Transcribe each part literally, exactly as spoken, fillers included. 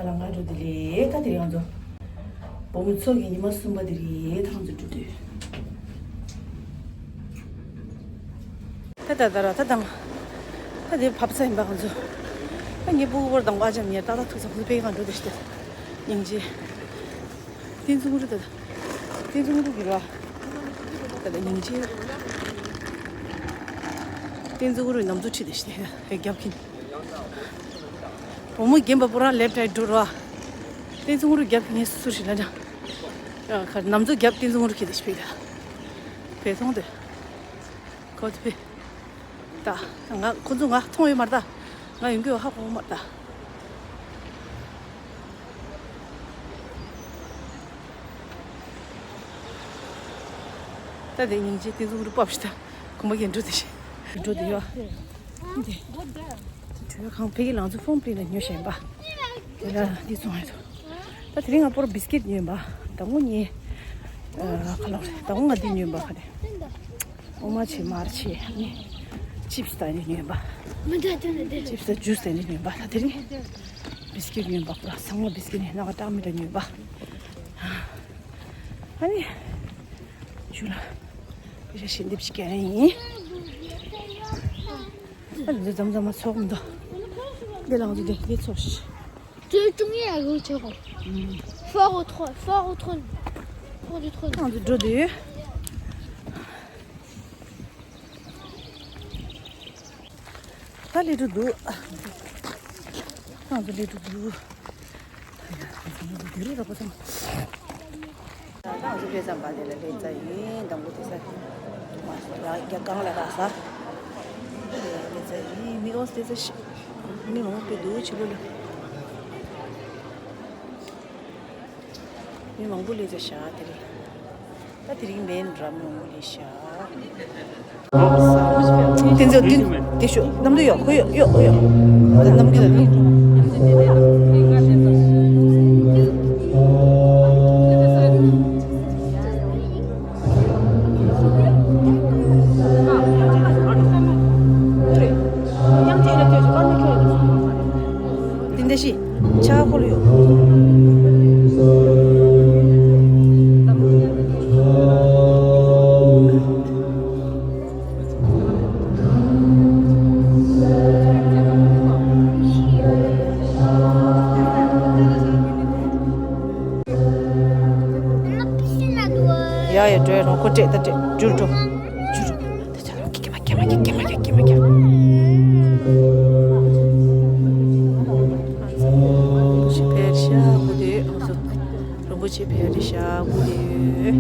རང་ག་འགྲོ་དེ་རེད། ད་དེ་རིང་ང་ཚོ་བུ་མོ་ཚོ་གི་ཉི་མ་གསུམ་པ་དེ་རེད། ད་ང་ཚོ་འགྲོ་དུས། ད་ད་ད་ར་ད་ད་ང་ད་དེ་བབས་ས་ཡིན་པ། ང་ཚོ་ད་ངའི་སྤུ་གུ་བར་དང་པ་ཅམ་ཉེར་ཏག་ཏག་ཐུག་ས། ཁོ་ཚོ་ཕ་གི་གང་འགྲོ་དེ་ཤི་ད་སྙིང་རྗེ། བསྟན་འཛིན་གུ་རུ་ད་ད་བསྟན་འཛིན་གུ་རུ་གི་ར་ད་ད་སྙིང་རྗེ། བསྟན་འཛིན་གུ་རུ་ནམ་ཚོ་ཁྲིད་དེ་ཤི་ད་ཧེ་རྒྱབ་ཁིན། བུ་མོ་རྒན་པ་པོ་རང་ལེབ་ཊ་རའི་ཊི་འགྲོ་ར། བསྟན་འཛིན་གུ་རུ་རྒྱབ་ཁིན་ངས་སུ་ཤི་ལ་འདྲ། ཁ་ནམ་ཚོ་རྒྱབ་བསྟན་འཛིན་གུ་རུ་ཁྱེད་དེ་ཤི་ཕ་གི་ད་ཕེ་ཐོང་དེ། ཁོ་ཚོ་ཕེ། ད་ང་ཁོ་ཚོ་ང་མཐོང་ཡོད་མ་རེད་ད། ང་ཡོང་གི་ཡོད་ཧ་གོ་མ་རེད་ད། ད་དེ་སྙིང་རྗེ། བསྟན་འཛིན་གུ་རུ་བབས་ཤི་ད། གོམ་པ་རྒྱན་འགྲོ་དེ་ཤི། འགྲོ་དེ་ཡོད། འདི་དྲོད་ཁང་ཕ་གི་ལང་ཚོ་ཕོང་པི་ལ་ཉོ་བཞིན་པ། དེ་ལ་འདི་ཚོང་ཡོད་དོ། ད་དེ་རིང་ང་པོར་བིས་ཀིཊ་ཉོས་པ། ད་ངོ་ཉེ། ཨ་ཁ་ལོ་རེད། ད་ངོ་ང་འདི་ཉོས་པ་ཁ་རེད། ཨོ་མ་ཆེ་མར་ཆེ་ནི། ཅིབས་ད་ནི་ཉོས་པ། མི་འདྲ་དོན་ནི་དེ། ཅིབས་ད་ཇུས་ད་ནི་ཉོས་པ། ད་དེ་རིང་བིས་ཀིཊ་ཉོས་པ། པུ་ར་ས་ངོ་བིས་ཀིཊ་ནི་ནག་ཀྲག་མི་འདྲ་ཉོས་པ། ཨ་ནི། ཞུ་ལ། པེ་ཤ་ཤེས་འདེབས་ཤིག་ག་རེ་ཡིན། ཨ་ལི་འཛམ་འཛམ་མ་ཚོགས་མི་འདུག་འདི་ལང་ཚོ་འདི་འདི་ཚོགས་ཤིག་ཚོས་ཀྲུང་ཡ་གི་ཆོག་གོ། ཧྥོ་གོ་ཐོ་ཧྥོ་གོ་ཐོན། ཧྥོ་གོ་ཐོན། ང་ཚོ་འགྲོ་དུས། ད་ལས་འགྲོ་འདུག་ང་ཚོ་ལས་འགྲོ་འདུག་ད་ཡ་ང་ཚོ་འགྲོ་རེ་རོགས་པ་ཚང་། ད་ང་ཚོ་སླེབས་ཙམ་པ་དེ་ལ་སླེབས་ཚར་ཡིན། དང་པོ་དེ་ས་མ་སོང་ཡ་རྒྱ་གང་ལ་རག་ས། སླེབས་ཚར་ཡིན། མི་ཨོ་སླེབས་ཚར་ཤི། མི་མང་པོ་འདུག་ཕྱི་ལོགས་ལ། མི་མང་པོ་སླེབས་ཚར་ཤག་དེ་རིང་། ད་དེ་རིང་མེད་འདྲ། མི་མང་པོ་སླེབས་ཤག་བསྟན་འཛིན་བསྟན་དེ་ཤོད། གནམ་དུ་ཡོད། ཁོ་ཡོད་ཡོད་ཡོད། གནམ་གྱི་ལ་ལུས། དེ་འདྲ་ཞིག་ཆག་ཁོ་ལ་ཡོད། ཡ་ཡ་འགྲོ་ཡ་རོ། ཁོ་སྤྲད་ད་སྤྲད། འཇུར་འགྲོ། འཇུར་འགྲོ། ད་ཆ་ལ་ཀི་ཀི་མ་ཀི་མ་ཀི་ཀི་མ་ཀི་ཀི་མ་ཀི། རིན་པོ་ཆེ་ཕེབས་ཤག་སྐུ་དེ། རིན་པོ་ཆེ་ཕེབས་ཤག་སྐུ་དེ།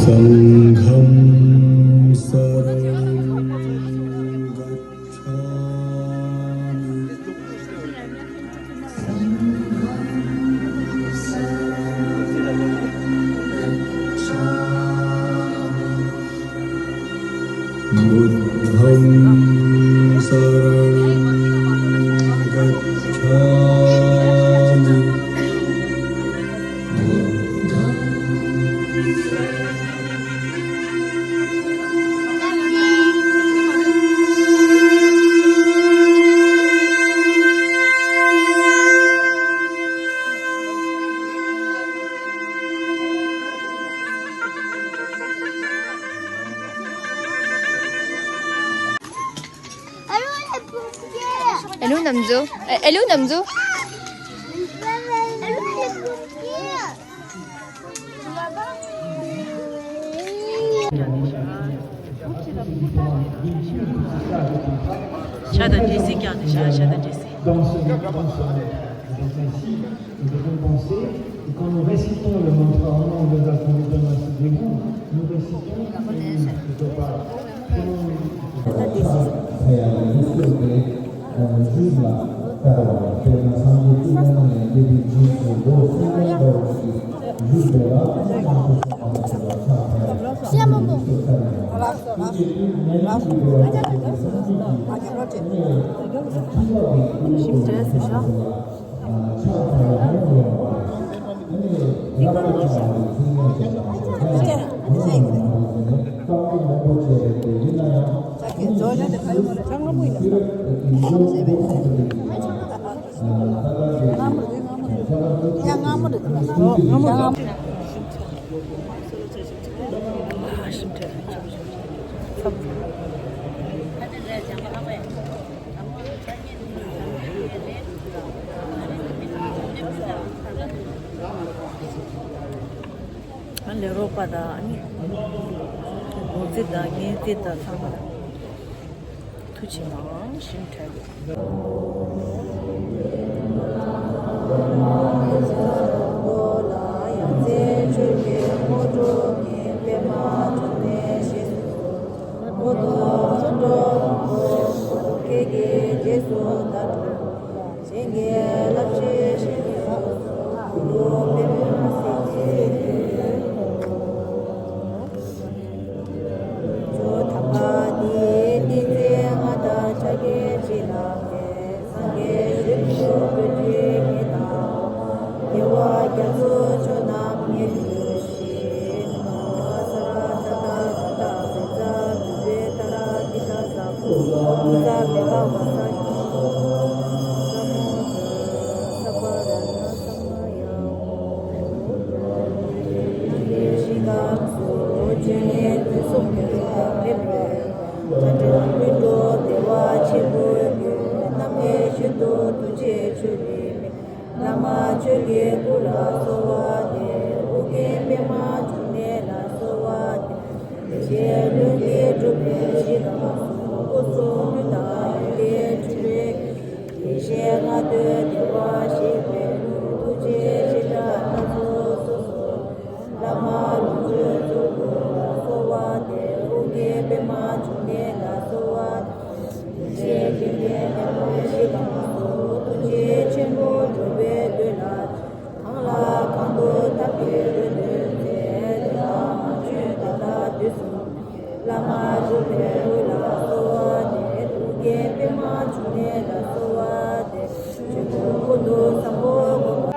सङ्घं शरणं गच्छामि। बुद्धं शरणं गच्छामि। ཨེ་ལུ་ནམ་ཛུ། ཨེ་ལུ་ནམ་ཛུ། ཤ་དང་འབྲས་སིལ་ཀྱང་ནི་ཤ། ཤ་དང་འབྲས་སིལ། Dans ce, dans ce, dans un cycle de récompenser, et quand nous récitons le mantra Om Veda Purutana Sudevum, nous récitons quelque part. ལས་རོགས་པ་དང་ནི་ནོར་རྫི་དང་ངན་རྫི་དང་ཚང་མ་ཐུགས་རྗེ་གནང་། ཞིམ་དྲགས། བླ་མ་ཆོས་ཀྱི་སྐུ་ལ་གསོལ་བ་འདེབས། ཨོ་རྒྱན་པདྨ་འབྱུང་གནས་ལ་གསོལ་བ་འདེབས། བདེ་གཤེགས་ལྷུན་གྱིས་གྲུབ་པའི་གཞི་དང་གཟུགས། སྐུ་གསུང་ཐུགས་དང་ཡོན་ཏན་ཕྲིན་ལས་ཀྱི། ཡེ་ཤེས་ལྔ་བདོའི་བདེ་བ་གཤེགས་པའི་ལྷུན། ཐུགས་རྗེའི་བྱེ་བྲག་སྣ་ཚོགས་སོ་སོར། བླ་མ་ལོངས་སྤྱོད་རྫོགས་སྐུ་ལ་གསོལ་བ་འདེབས། ཨོ་རྒྱན་པདྨ་འབྱུང་གནས་ལ་གསོལ་བ་འདེབས། ཡེ་ཤེས་ཀྱི་གདན་ལ་གསོལ་བ་འདེབས། ཐུགས་རྗེ་ཆེན་པོ་འགྲོ་བའི་དོན་ལ། གང་ལ་གང་འདུལ་ཐབས་ཀྱི་རོལ་སྟོན་མཛད། དེ་དག་བསྔགས་བརྗོད་བདག་ལ་འདུས་སོ། བླ་མ་འཇུག་པའི་དབུ་ལ་གསོལ་བ་འདེབས། ཨོ་རྒྱན་པདྨ་འབྱུང་གནས་ལ་གསོལ་བ་འདེབས། ཆོས་སྐུ་ཀུན་ཏུ་བཟང་པོ་སྒོམ་པ།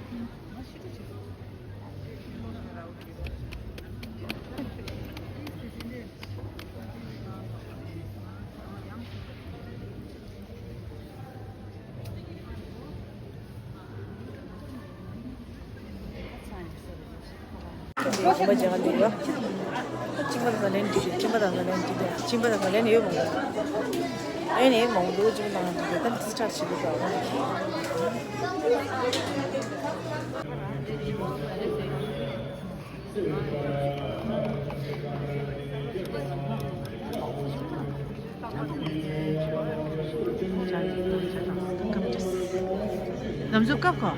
ཁྱིམ་པ་རྒྱག་འདུག་ག་ཁྱིམ་པ་དང་ལེན་འགྲིག་རེད། ཁྱིམ་པ་དང་ལེན་འགྲིག་རེད། ཁྱིམ་པ་དང་ལེན་ཡོད་མང་པོ། ཨེ་ནས་མང་པོ་འདུག་ཁྱིམ་པ་དང་འགྲིག་རེད། ད་ཌིས་ཊར་བྱེད་འདུག་ག་ནམ་ཟུག་སྐབས་ཁོ།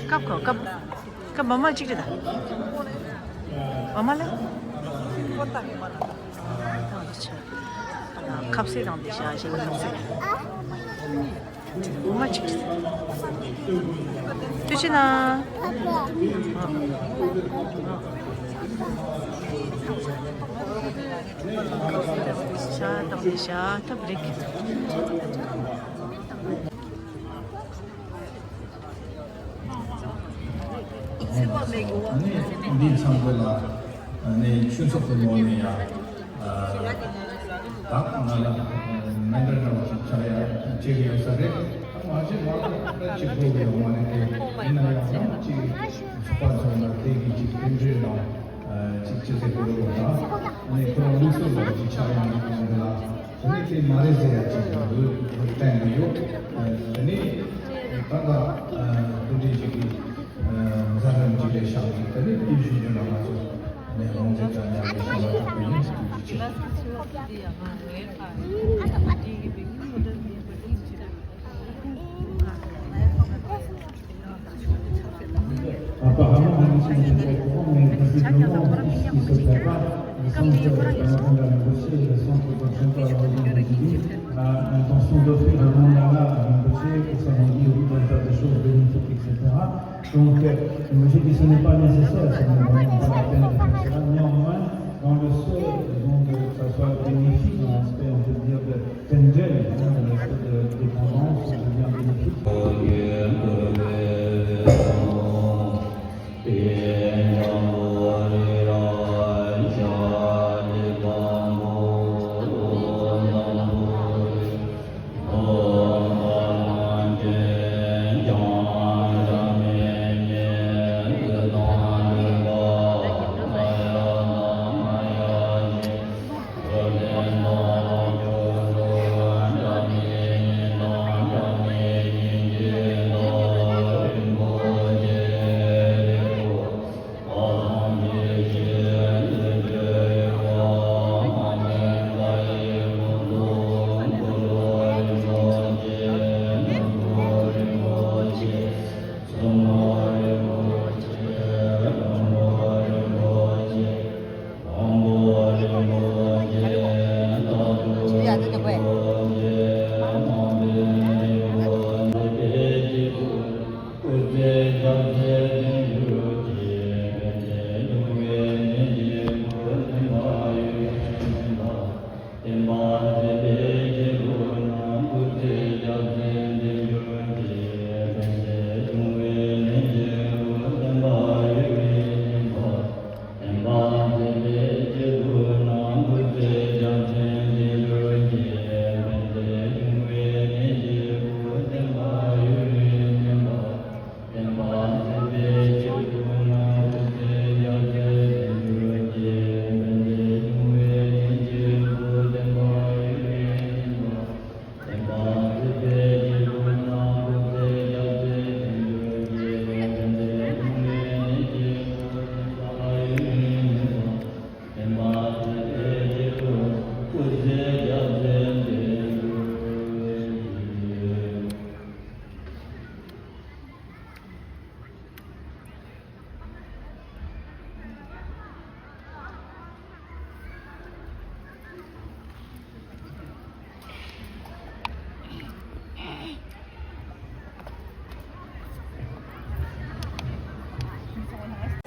སྐབས་ཁོ་སྐབས། སྐབས་མ་མ་གཅིག་རེད་ད། མ་མ་ལ། ཁབ་སེ་དང་འདི་ཤ་ཞིག་ཁབ་སེ། འོ་མ་གཅིག་རེད། ཐུགས་རྗེ་གནང་། ཤ་དང་འདི་ཤ་ཐབ་རིགས། འདི་ཚང་པོ་ལ་ནས་ཆུ་ཚོགས་ཀྱི་ངོས་ནས་ཡང་ད་ང་ལ་མེ་འདྲ་འདྲ་བ་ཞིག་ཆགས་ཡ་བྱེད་ཀྱི་ཡོད་ས་རེད། ད་མ་བྱེད་མ་ཐག་ད་གཅིག་པོ་ཡོད་མ་རེད་དེ། ཡིན་ན་ཡང་ཡང་གཅིག་ཚོགས་པ་ཚོ་ལ་དེ་གི་གཅིག་རྟེན་འབྲེལ་དང་གཅིག་ཅི་ཟེར་དགོས་རེད་པ། ད་ནས་ཁོ་རང་དམིགས་བསལ་ལ་གཅིག་ཆགས་ཡ་མ་རེད་དེ་ལ། དེ་ནས་དེ་མ་རེད་ཟེར་ཡ་ཅིག་ཡོད་བསྟན་གྱི་ཡོད། དེ་ནས་ད་ལྟ་དེ་འདྲའི་ཅིག་གི་མཛད་རིམ་ཅིག་ལས་བཞག་གི། དེ་ནས་དེའི་གཞུག་གུ་ལ་ང་ཚོ་ནས་རོང་ཚེ་དྲ་ཉག་གི་བྱ་བ་དེ་ནས་དུས་ཀྱི་ཆེད། Apparemment, on est sur le courant, mais visiblement, puisqu'il se prépare, il semble que le commandant de la Russie et le centre de Jean-Paul Rodin a l'intention d'offrir un mandat à Rinpoché pour s'arranger au bout d'un tas de choses bénéfiques, et cetera. Donc, euh, je me dis que ce n'est pas nécessaire, ça ne vaut pas la peine de faire cela. Néanmoins, dans le souhait, donc, que ça soit bénéfique, dans l'aspect, on peut dire, de Tendril, hein, de l'aspect de dépendance, devient bénéfique.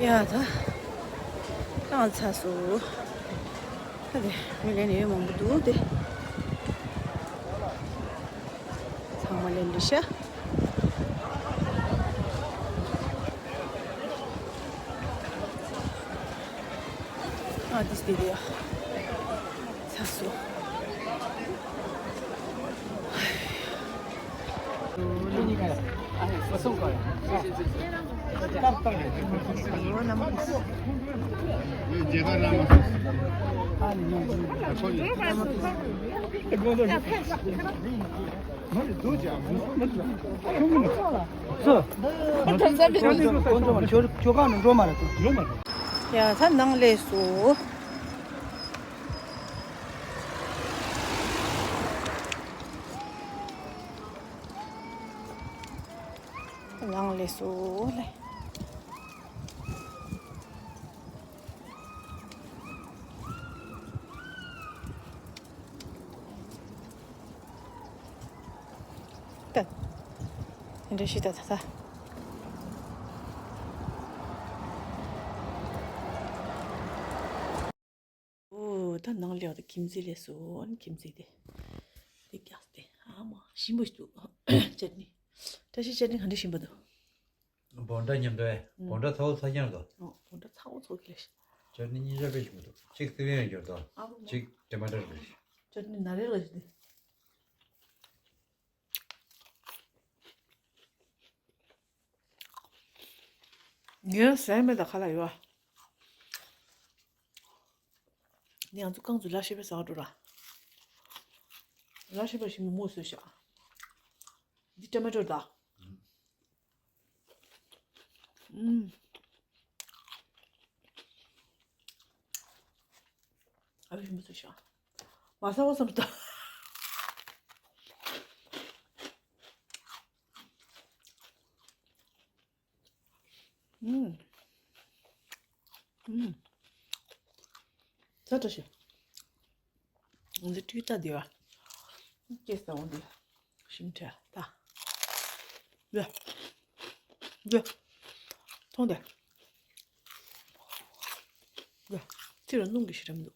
ཡ་ད། བཏང་ཚར་སོང་། ད་དེ་མི་ལེན་ཡོད་མང་པོ་འདུག་དེ། ཚང་མ་ལེན་འདི་ཤ། ཨ་དེ་སྟེ་དེ་ཡ། ཚ་སོ། ཡ་ད་ནང་སླེབས་སོང་། ནང་སླེབས་སོང་ལེ། ད། འདྲ་ཞིག་ད་ད་ད། ཨོ་ད་ནང་ལེགས་ད་ཁྱིམ་མཚེས་ལས་སོ་ཨ་ནི་ཁྱིམ་མཚེས་དེ། དེ་རྒྱགས་ཏེ་ཨ་མ་ཞིམ་པོ་ཞིག་འདུག་ཅ་ནི། བཀྲ་ཤིས་ཅ་ནི་ག་འདྲ་ཞིམ་པ་འདུག་བོང་ཁྲ་མཉམ་དུ་ཨེ། ཨུ། བོང་ཁྲ་ཚ་བོ་ཚ་རྐྱང་དོ། ཨོ་བོང་ཁྲ་ཚ་བོ་ཚོ་གི་ལས། ཅ་ནི་གཉིས་ཆ་དཔེ་ཞིམ་པོ་འདུག་གཅིག་སི་པན་ཡང་འབྱོར་དོ། ཨ་མ། གཅིག་ཊ་མ་ཊར་རེད། ཅ་ནི་ན་རེ་ལ་ཞིག་འདི། ངའི་ཟས་མེད་ད་ཁ་ལག་ཡོད། ནི་ང་ཚོ་རྐང་ཚོ་ལ་ཤེས་པའི་ཟ་བ་འགྲོ་ར། ལ་ཤེས་པ་ཞིག་མོ་མོ་བཟོས་ཤག་འདི་ཊ་མ་ཊོ་ད། ཨུམ། ཨ་བི་མི་ཚོ་ཤ། མ་ཟ་བ་བསམ་ད། ཨུམ། ཨུམ། ད་ད་ཤི། འདི་ཏུས་ད་དེ་བ། སྐྱེས་ས་འོང་དེ། ཤིང་ཁྲ་ད། ཡ། ཡ། མཐོང་དེ། ཡ། ཅི་ར་སྣུམ་གི་ཤི་རམ་འདུག